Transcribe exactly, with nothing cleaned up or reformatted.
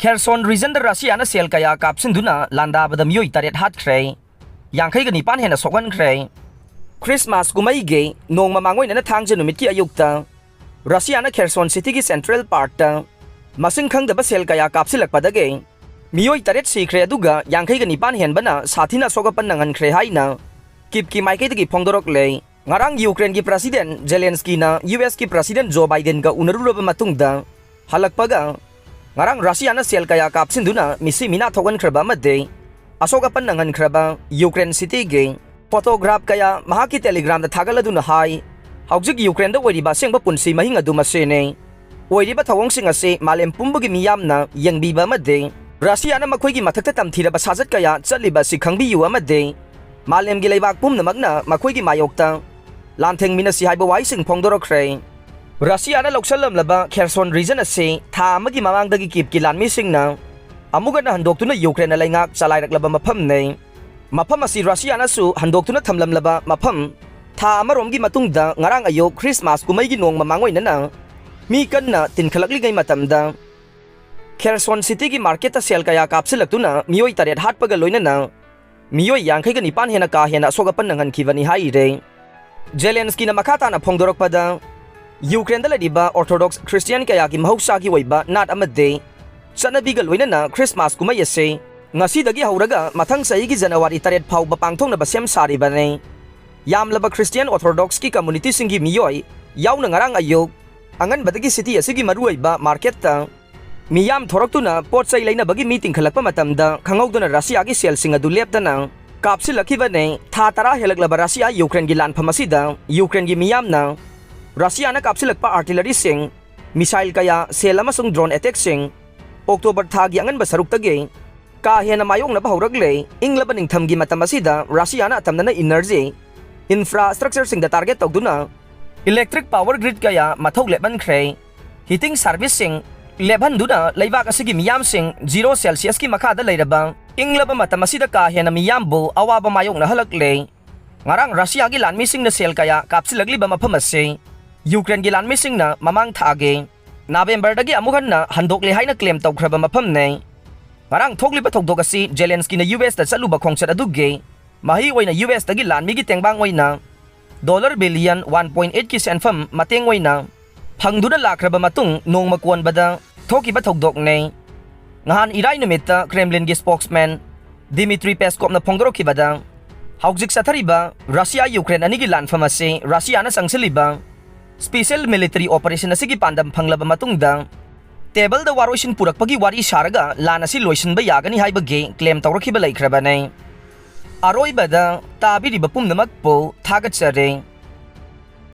Kherson regionꯗ ꯔꯁꯤꯌꯥꯅ ꯁꯦꯜ ꯀꯌꯥ ꯀꯥꯞꯁꯤꯟꯗꯨꯅ ꯂꯥꯟꯗꯥꯕꯗ ꯃꯤꯑꯣꯏ ꯇꯔꯦꯠ ꯍꯥꯠꯈ꯭ꯔꯦ꯫ ꯌꯥꯡꯈꯩꯒ ꯅꯤꯄꯥꯟ ꯍꯦꯟꯅ ꯁꯣꯛꯍꯟꯈ꯭ꯔꯦ꯫ ꯈ꯭ꯔꯤꯁꯃꯥꯁ ꯀꯨꯝꯍꯩꯒꯤ ꯅꯣꯡꯃ ꯃꯥꯡꯑꯣꯏꯅꯅ ꯊꯥꯡꯖ ꯅꯨꯃꯤꯠꯀꯤ ꯑꯌꯨꯛꯇ ꯔꯁꯤꯌꯥꯅ ꯈꯦꯔꯁꯣꯟ ꯁꯤꯇꯤꯒꯤ ꯁꯦꯟꯇ꯭ꯔꯦꯜ ꯄꯥꯔꯛꯇ ꯃꯁꯤꯡ ꯈꯪꯗꯕ ꯁꯦꯜ ꯀꯌꯥ ꯀꯥꯞꯁꯤꯜꯂꯛꯄꯗꯒꯤ ꯃꯤꯑꯣꯏ ꯇꯔꯦꯠ ꯁꯤꯈ꯭ꯔꯦ, ꯑꯗꯨꯒ ꯌꯥꯡꯈꯩꯒ ꯅꯤꯄꯥꯟ ꯍꯦꯟꯕꯅ ꯁꯥꯊꯤꯅ ꯑꯁꯣꯛ ꯑꯄꯟ ꯅꯪꯍꯟꯈ꯭ꯔꯦ ꯍꯥꯏꯅ ꯀꯤꯞꯀꯤ ꯃꯥꯏꯀꯩꯗꯒꯤ ꯐꯣꯡꯗꯣꯔꯛꯂꯦ꯫ ꯉꯔꯥꯡ ꯌꯨꯀ꯭ꯔꯦꯟꯒꯤ ꯄ꯭ꯔꯁꯤꯗꯦꯟ ꯖꯦꯂꯦꯟꯁꯀꯤꯅ ꯌꯨ ꯑꯦꯁꯀꯤ ꯄ꯭ꯔꯁꯤꯗꯦꯟ ꯖꯣ ꯕꯥꯏꯗꯦꯟꯒ ꯎꯅꯔꯨꯔꯕ ꯃꯇꯨꯡꯗ ꯍꯜꯂꯛꯄꯒ, ꯉꯔꯥꯡ ꯔꯁꯤꯌꯥꯅ ꯁꯦꯜ ꯀꯌꯥ ꯀꯥꯞꯁꯤꯟꯗꯨꯅ ꯃꯤꯁꯤ ꯃꯤꯅꯥ ꯊꯣꯛꯍꯟꯈ꯭ꯔꯕ ꯑꯃꯗꯤ ꯑꯁꯣꯛ ꯑꯄꯟ ꯅꯪꯍꯟꯈ꯭ꯔꯕ ꯌꯨꯀ꯭ꯔꯦꯟ ꯁꯤꯇꯤꯒꯤ ꯐꯣꯇꯣꯒ꯭ꯔꯥꯐ ꯀꯌꯥ ꯃꯍꯥꯛꯀꯤ ꯇꯦꯂꯤꯒ꯭ꯔꯥꯝꯗ ꯊꯥꯒꯠꯂꯗꯨꯅ ꯍꯥꯏ, ꯍꯧꯖꯤꯛ ꯌꯨꯀ꯭ꯔꯦꯟꯗ ꯑꯣꯏꯔꯤꯕ ꯑꯁꯦꯡꯕ ꯄꯨꯟꯁꯤ ꯃꯍꯤꯡ ꯑꯗꯨ ꯃꯁꯤꯅꯤ꯫ ꯑꯣꯏꯔꯤꯕ ꯊꯧꯑꯣꯡꯁꯤꯡ ꯑꯁꯤ ꯃꯥꯂꯦꯝ ꯄꯨꯝꯕꯒꯤ ꯃꯤꯌꯥꯝꯅ ꯌꯦꯡꯕꯤꯕ ꯑꯃꯗꯤ ꯔꯁꯤꯌꯥꯅ ꯃꯈꯣꯏꯒꯤ ꯃꯊꯛꯇ ꯇꯝꯊꯤꯔꯕ ꯁꯥꯖꯠ ꯀꯌꯥ ꯆꯠꯂꯤꯕ ꯑꯁꯤ ꯈꯪꯕꯤꯌꯨ ꯑꯃꯗꯤ ꯃꯥꯂꯦꯝꯒꯤ ꯂꯩꯕꯥꯛ ꯄꯨꯝꯅꯃꯛꯅ ꯃꯈꯣꯏꯒꯤ ꯃꯥꯌꯣꯛꯇ ꯂꯥꯟꯊꯦꯡꯃꯤꯟꯅꯁꯤ ꯍꯥꯏꯕ ꯋꯥꯍꯩꯁꯤꯡ ꯐꯣꯡꯗꯣꯔꯛꯈ꯭ꯔꯦ꯫ ꯔꯁꯤꯌꯥꯅ ꯂꯧꯁꯜꯂꯝꯂꯕ ꯈꯦꯔꯁꯣꯟ ꯔꯤꯖꯟ ꯑꯁꯤ ꯊꯥ ꯑꯃꯒꯤ ꯃꯃꯥꯡꯗꯒꯤ ꯀꯤꯞꯀꯤ ꯂꯥꯟꯃꯤꯁꯤꯡꯅ ꯑꯃꯨꯛ ꯍꯟꯅ ꯍꯟꯗꯣꯛꯇꯨꯅ ꯌꯨꯀ꯭ꯔꯦꯟꯅ ꯂꯩꯉꯥꯛ ꯆꯂꯥꯏꯔꯛꯂꯕ ꯃꯐꯝꯅꯤ꯫ ꯃꯐꯝ ꯑꯁꯤ ꯔꯁꯤꯌꯥꯅꯁꯨ ꯍꯟꯗꯣꯛꯇꯨꯅ ꯊꯝꯂꯝꯂꯕ ꯃꯐꯝ꯫ ꯊꯥ ꯑꯃꯔꯣꯝꯒꯤ ꯃꯇꯨꯡꯗ ꯉꯔꯥꯡ ꯑꯌꯨꯛ ꯈ꯭ꯔꯤꯁꯃꯥꯁ ꯀꯨꯝꯍꯩꯒꯤ ꯅꯣꯡꯃ ꯃꯥꯡꯑꯣꯏꯅꯅ ꯃꯤ ꯀꯟꯅ ꯇꯤꯟꯈꯠꯂꯛꯂꯤꯉꯩ ꯃꯇꯝꯗ ꯈꯦꯔꯁꯣꯟ ꯁꯤꯇꯤꯒꯤ ꯃꯥꯔꯀꯦꯠꯇ ꯁꯦꯜ ꯀꯌꯥ ꯀꯥꯞꯁꯤꯜꯂꯛꯇꯨꯅ ꯃꯤꯑꯣꯏ ꯇꯔꯦꯠ ꯍꯥꯠꯄꯒ ꯂꯣꯏꯅꯅ ꯃꯤꯑꯣꯏ ꯌꯥꯡꯈꯩꯒ ꯅꯤꯄꯥꯟ ꯍꯦꯟꯅ ꯀꯥ ꯍꯦꯟꯅ ꯑꯁꯣꯛ ꯑꯄꯟ ꯅꯪꯍꯟꯈꯤꯕꯅꯤ ꯍꯥꯏꯔꯦ꯫ ꯖꯦꯂꯦꯟꯁꯀꯤꯅ ꯃꯈꯥ ꯇꯥꯅ ꯐꯣꯡꯗꯣꯔꯛꯄꯗ, ꯌꯨꯀ꯭ꯔꯦꯟꯗ ꯂꯩꯔꯤꯕ ꯑꯣꯔꯊꯣꯗꯣꯛꯁ ꯈ꯭ꯔꯤꯁꯇꯤꯌꯥꯟ ꯀꯌꯥꯒꯤ ꯃꯍꯧꯁꯥꯒꯤ ꯑꯣꯏꯕ ꯅꯥꯠ ꯑꯃꯗꯤ ꯆꯠꯅꯕꯤꯒ ꯂꯣꯏꯅꯅ ꯈ꯭ꯔꯤꯁꯃꯥꯁ ꯀꯨꯝꯍꯩ ꯑꯁꯤ ꯉꯁꯤꯗꯒꯤ ꯍꯧꯔꯒ ꯃꯊꯪ ꯆꯍꯤꯒꯤ ꯖꯅꯋꯥꯔꯤ ꯇꯔꯦꯠ ꯐꯥꯎꯕ ꯄꯥꯡꯊꯣꯛꯅꯕ ꯁꯦꯝ ꯁꯥꯔꯤꯕꯅꯤ꯫ ꯌꯥꯝꯂꯕ ꯈ꯭ꯔꯤꯁꯇꯤꯌꯥꯟ ꯑꯣꯔꯊꯣꯗꯣꯛꯁꯀꯤ ꯀꯝꯃꯨꯅꯤꯇꯤꯁꯤꯡꯒꯤ ꯃꯤꯑꯣꯏ ꯌꯥꯎꯅ ꯉꯔꯥꯡ ꯑꯌꯨꯛ ꯑꯉꯟꯕꯗꯒꯤ ꯁꯤꯇꯤ ꯑꯁꯤꯒꯤ ꯃꯔꯨꯑꯣꯏꯕ ꯃꯥꯔꯀꯦꯠꯇ ꯃꯤꯌꯥꯝ ꯊꯣꯔꯛꯇꯨꯅ ꯄꯣꯠ ꯆꯩ ꯂꯩꯅꯕꯒꯤ ꯃꯤ ꯇꯤꯡꯈꯠꯂꯛꯄ ꯃꯇꯝꯗ ꯈꯪꯍꯧꯗꯅ ꯔꯁꯤꯌꯥꯒꯤ ꯁꯦꯜꯁꯤꯡ ꯑꯗꯨ ꯂꯦꯞꯇꯅ ꯀꯥꯞꯁꯤꯜꯂꯛꯈꯤꯕꯅꯤ꯫ ꯊꯥ ꯇꯔꯥ ꯍꯦꯜꯂꯛꯂꯕ ꯔꯁꯤꯌꯥ ꯌꯨꯀ꯭ꯔꯦꯟꯒꯤ ꯂꯥꯟꯐꯝ ꯑꯁꯤꯗ ꯌꯨꯀ꯭ꯔꯦꯟꯒꯤ ꯃꯤꯌꯥꯝꯅ ꯔꯁꯤꯌꯥꯅ ꯀꯥꯞꯁꯤꯜꯂꯛꯄ ꯑꯥꯔꯇꯤꯂꯔꯤꯁꯤꯡ, ꯃꯤꯁꯥꯏꯜ ꯀꯌꯥ, ꯁꯦꯜ ꯑꯃꯁꯨꯡ ꯗ꯭ꯔꯣꯟ ꯑꯦꯇꯦꯛꯁꯤꯡ ꯑꯣꯛꯇꯣꯕꯔ ꯊꯥꯒꯤ ꯑꯉꯟꯕ ꯁꯔꯨꯛꯇꯒꯤ ꯀꯥ ꯍꯦꯟꯅ ꯃꯥꯌꯣꯛꯅꯕ ꯍꯧꯔꯛꯂꯦ꯫ ꯏꯪꯂꯕ ꯅꯤꯡꯊꯝꯒꯤ ꯃꯇꯝ ꯑꯁꯤꯗ ꯔꯁꯤꯌꯥꯅ ꯑꯇꯝꯅꯅ ꯏꯅꯔꯖꯤ ꯏꯟꯐ꯭ꯔꯥꯁ꯭ꯇ꯭ꯔꯛꯆꯔꯁꯤꯡꯗ ꯇꯥꯔꯒꯦꯠ ꯇꯧꯗꯨꯅ ꯏꯂꯦꯛꯇ꯭ꯔꯤꯛ ꯄꯥꯋꯔ ꯒ꯭ꯔꯤꯗ ꯀꯌꯥ ꯃꯊꯧ ꯂꯦꯞꯍꯟꯈ꯭ꯔꯦ꯫ ꯍꯤꯇꯤꯡ ꯁꯥꯔꯚꯤꯁꯁꯤꯡ ꯂꯦꯞꯍꯟꯗꯨꯅ ꯂꯩꯕꯥꯛ ꯑꯁꯤꯒꯤ ꯃꯤꯌꯥꯝꯁꯤꯡ ꯖꯤꯔꯣ ꯁꯦꯜꯁꯤꯌꯁꯀꯤ ꯃꯈꯥꯗ ꯂꯩꯔꯕ ꯏꯪꯂꯕ ꯃꯇꯝ ꯑꯁꯤꯗ ꯀꯥ ꯍꯦꯟꯅ ꯃꯤꯌꯥꯝꯕꯨ ꯑꯋꯥꯕ ꯃꯥꯌꯣꯛꯅꯍꯜꯂꯛꯂꯦ꯫ ꯉꯔꯥꯡ ꯔꯁꯤꯌꯥꯒꯤ ꯂꯥꯟꯃꯤꯁꯤꯡꯅ ꯁꯦꯜ ꯀꯌꯥ ꯀꯥꯞꯁꯤꯜꯂꯛꯂꯤꯕ ꯃꯐꯝ ꯑꯁꯤ ꯌꯨꯀ꯭ꯔꯦꯟꯒꯤ ꯂꯥꯟꯃꯤꯁꯤꯡꯅ ꯃꯃꯥꯡ ꯊꯥꯒꯤ ꯅꯕꯦꯝꯕꯔꯗꯒꯤ ꯑꯃꯨꯛ ꯍꯟꯅ ꯍꯟꯗꯣꯛꯂꯦ ꯍꯥꯏꯅ ꯀ꯭ꯂꯦꯝ ꯇꯧꯈ꯭ꯔꯕ ꯃꯐꯝꯅꯤ꯫ ꯉꯔꯥꯡ ꯊꯣꯛꯂꯤꯕ ꯊꯧꯗꯣꯛ ꯑꯁꯤ ꯖꯦꯂꯦꯟꯁꯀꯤꯅ ꯌꯨ ꯑꯦꯁꯇ ꯆꯠꯂꯨꯕ ꯈꯣꯡꯆꯠ ꯑꯗꯨꯒꯤ ꯃꯍꯩ ꯑꯣꯏꯅ ꯌꯨ ꯑꯦꯁꯇꯒꯤ ꯂꯥꯟꯃꯤꯒꯤ ꯇꯦꯡꯕꯥꯡ ꯑꯣꯏꯅ ꯗꯣꯂꯔ ꯕꯤꯂꯤꯌꯟ ꯋꯥꯟ ꯄꯣꯏꯟ ꯑꯩꯠꯀꯤ ꯁꯦꯟꯐꯝ ꯃꯇꯦꯡ ꯑꯣꯏꯅ ꯐꯪꯗꯨꯅ ꯂꯥꯛꯈ꯭ꯔꯕ ꯃꯇꯨꯡ ꯅꯣꯡꯃ ꯀꯣꯟꯕꯗ ꯊꯣꯛꯈꯤꯕ ꯊꯧꯗꯣꯛꯅꯤ꯫ ꯅꯍꯥꯟ ꯏꯔꯥꯏ ꯅꯨꯃꯤꯠꯇ ꯀ꯭ꯔꯦꯝꯂꯤꯟꯒꯤ ꯁ꯭ꯄꯣꯛꯁꯃꯦꯟ ꯗꯤꯃꯤꯇ꯭ꯔꯤ ꯄꯦꯁꯀꯣꯞꯅ ꯐꯣꯡꯗꯣꯔꯛꯈꯤꯕꯗ, ꯍꯧꯖꯤꯛ ꯆꯠꯊꯔꯤꯕ ꯔꯁꯤꯌꯥ ꯌꯨꯀ꯭ꯔꯦꯟ ꯑꯅꯤꯒꯤ ꯂꯥꯟꯐꯝ ꯑꯁꯤ ꯔꯁꯤꯌꯥꯅ ꯆꯪꯁꯤꯜꯂꯤꯕ ꯁ꯭ꯄꯤꯁꯦꯜ ꯃꯤꯂꯤꯇꯔꯤ ꯑꯣꯄꯔꯦꯁꯟ ꯑꯁꯤꯒꯤ ꯄꯥꯟꯗꯝ ꯐꯪꯂꯕ ꯃꯇꯨꯡꯗ ꯇꯦꯕꯜꯗ ꯋꯥꯔꯣꯏꯁꯤꯟ ꯄꯨꯔꯛꯄꯒꯤ ꯋꯥꯔꯤ ꯁꯥꯔꯒ ꯂꯥꯟ ꯑꯁꯤ ꯂꯣꯏꯁꯤꯟꯕ ꯌꯥꯒꯅꯤ ꯍꯥꯏꯕꯒꯤ ꯀ꯭ꯂꯦꯝ ꯇꯧꯔꯛꯈꯤꯕ ꯂꯩꯈ꯭ꯔꯕꯅꯤ꯫ ꯑꯔꯣꯏꯕꯗ ꯇꯥꯕꯤꯔꯤꯕ ꯄꯨꯝꯅꯃꯛꯄꯨ ꯊꯥꯒꯠꯆꯔꯤ꯫